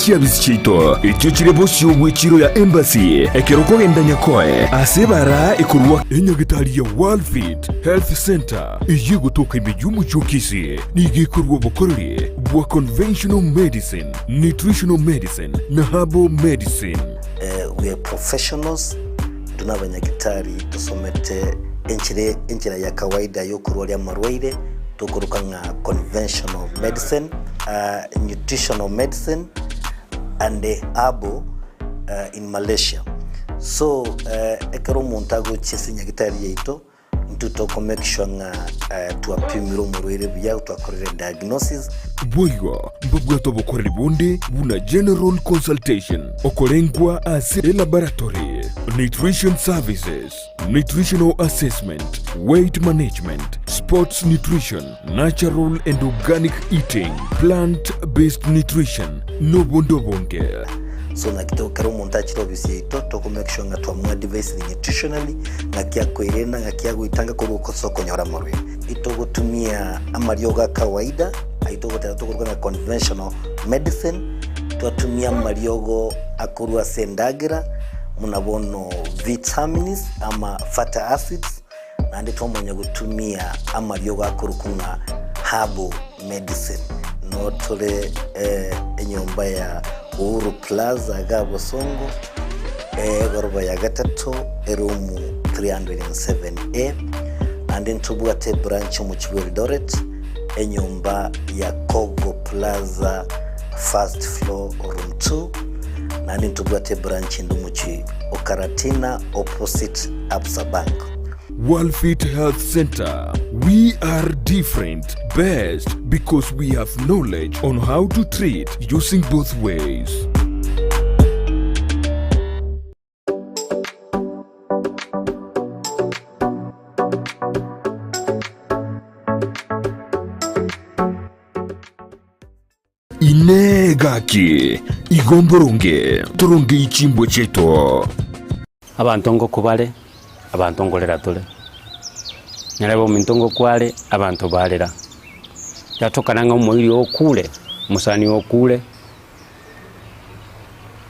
chiabisi chiaito, echio chire bosio bw'echiiro ya Embassy, ekero okogenda Nyakoe, ase ebara ekorwa. Enyagitari ya Worldfit Health Centre eyio egotoka ime y'omochie o Kisii nigo ekorwa obokoreri bwa conventional medicine, nutritional medicine na herbal medicine. We are professionals, intwe nabanyagitari tosomete enchera enchera ya kawaida yokorwaria amarwaire tokoroka ng'a conventional medicine, nutritional medicine and herbal in Malaysia. So ekero omonto agochia ase enyagitari yaito, Intwe toko make sure ng'a twapimire omorwaire buya, twakorire diagnosis. Boigo mbabwate obokoreri bonde buna general consultation, okorengwa ase elaboratory, nutrition services, nutritional assessment, weight management, sports nutrition, natural and organic eating, plant based nutrition, nobonde obonge. So naki to kera omonto achire ofisi yaito toko make sure ng'a twamoadvisire nutritionally ng'aki akoerenda ng'aki agoitanga korwa ase okonyora amarwaire. Itogotumia amariogo a kawaida ayio togoteba tokoruga ng'a conventional medicine, twatumia amariogo akorwa ase endagera buna bono vitamins ama fatty acids, naende twamanya gotumia amariogo akorokwa ng'a herbal medicine. Noo tore enyomba ya Uhuru Plaza iga Bosongo, egoroba ya gatato, eroom 307A, naende ntobwate ebranch omochie bwa Eldoret, enyomba ya Kogo Plaza first floor room 2, naende ntobwate ebranch ende omochie o Karatina opposite Absa Bank. Worldfit Health Centre, We are different, best because we have knowledge on how to treat using both ways. Inee gaki, igo mboronge torongei chimbwa chiaito? Abanto ngokwa bare, abanto nkorera tore, nyarebe ominto ngokwa are, abanto barera. Yatokana ng'a omoiri oo okure, omosani oo okure,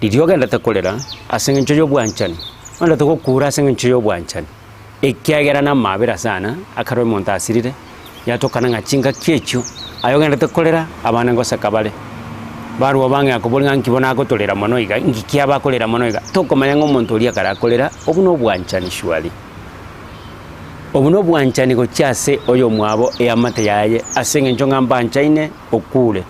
riria ogendete korera ase eng'encho ya obwanchani, ogendete gokura ase eng'encho ya obwanchani, ekiagera na amabera sana, ekero omonto asirire, yatokana ng'a chingaki echio, aye ogendete korera, abana ngoseka bare, barwa bang'ea koboria ng'a nki bono agotorera mono iga, nki kiaba akorera mono iga, tokomanya ng'a omonto oria ekero akorera, obwo na obwanchani surely. Obwo na obwanchani gochia ase oyomwabo eamate yaye, ase eng'encho ng'a mbanchaine, okure.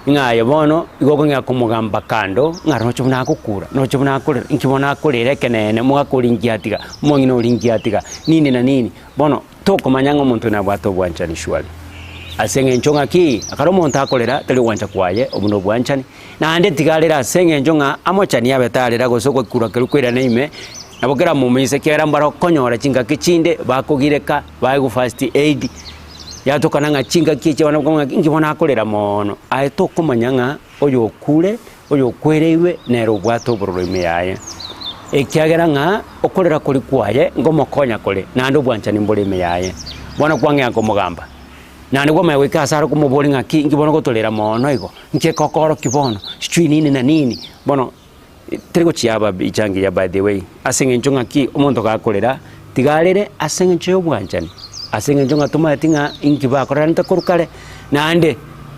Ng'a aye bono igo okong'ea komogamba kando, ng'a roche buna agokura, roche buna akorera, inki bono akorera ekeneene, omogaka oria inki atiga, omong'ina oria inki atiga, nini na nini. Bono tokomanya ng'a omonto oyo nabwate obwanchani surely. Ase eng'encho ng'aki, ekero omonto akorera tari ogwancha kwaye, obwo nobwanchani, naende tiga arere ase eng'encho ng'a amochani abe tarera gose ogokura keria koirana ime, nabo keramomise ekiagera mbare okonyora chingaki chinde bakogireka, baegwa first aid. Yatokana ng'a chingaki echi abana bakobua ng'a inki bono akorera moono, aye tokomanya ng'a oyo okure, oyo okwereirwe, nere obwate obororo ime yaye. Ekiagera ng'a okorera koria kwaye nkomokonya kore, naende obwanchani mbore ime yaye. Bono kwang'ea komogamba, naende kwamanya goika ase are komoboria ng'aki inki bono ogotorera moono igo, nki egokorokia bono, sijui nini na nini, bono teri gochiaba bicha engiya by the way, ase eng'encho ng'aki omonto gakorera, tiga arere ase eng'encho ya obwanchani, ase eng'encho ng'a tomaeti ng'a inki bakoreranete korwa kare, naende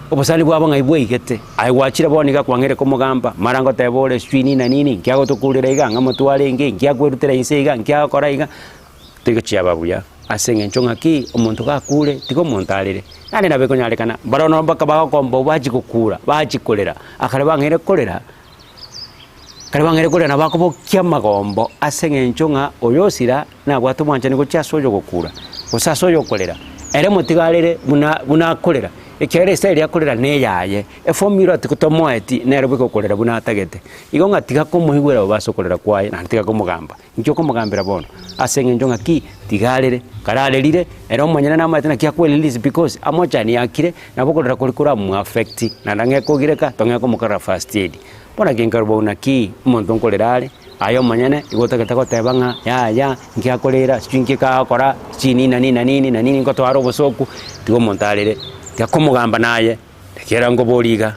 obosani bwabo ng'ai bwaigete, aye gwachire bono iga kwang'eire komogamba, mara ngoteba ore sijui nini na nini, nki agotokurera iga, ng'a motwarenge, nki akwerutera inse iga, nki agokora iga. Tigochiaba buya, ase eng'encho ng'aki omonto gakure, tiga omonto arere. Naende nabo ekonyarekana, barabwo nabo mpaka bagokomba bachie gokura, bachie korera, akare bang'eire korera. Ekero bang'eire korera nabo bakobokia amagombo ase eng'encho ng'a oyo osira nabwate obwanchani gochia ase oyogokura, gose ase oyokorera, ere motiga arere buna buna akorera, ekiagera esita eria akorera neyaye, eformula tomoeti nere bweka okorera buna atagete. Igo ng'a tiga komoigwera bobe ase okorera kwaye naende tiga komogamba. Inki okomogambera bono? Ase eng'encho ng'aki tiga arere, kare arerire, ere omonyene namaete naki akwerelease because amochani akire, nabo okorera koria koramoaffect, naende ang'e kogireka, tong'e komokorera first aid. Bono naki nkarobau naki omonto nkorera are, aye omonyene igo otagete goteba ng'a yaya nki akorera sijui nki kagokora sijui nini na nini na nini na nini nkotwara obosoku, tiga omonto arere, tiga komogamba naye, ekiagera nkoboria iga.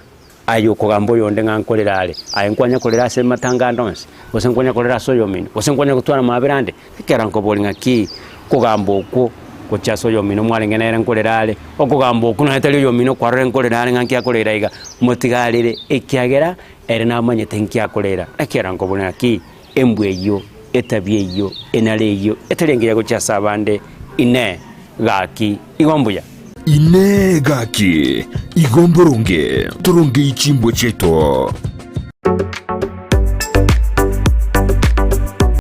Aye okogamba oyonde ng'a nkorere are, aye nkwanya korera ase amatanga ande onsi, gose nkwanya korera ase oyomino, gose nkwanya gotwara amabera ande? Ekero nkoboria ng'aki kogamba okwo gochia ase oyomino mwarenge nere nkorere are, okogamba okwo nonya tari oyomino kwarorire nkorere are ng'a nki akorera iga, motige arere ekiagera ere namanyete nki akorera. Ekero nkoboria ng'aki embwa eyio, etabia eyio, enara eyio, etari engiya gochia ase abande, Inee! Gaki, igo mbuya? Inee! Gaki, igo mboronge torongei chimbwa chiaito?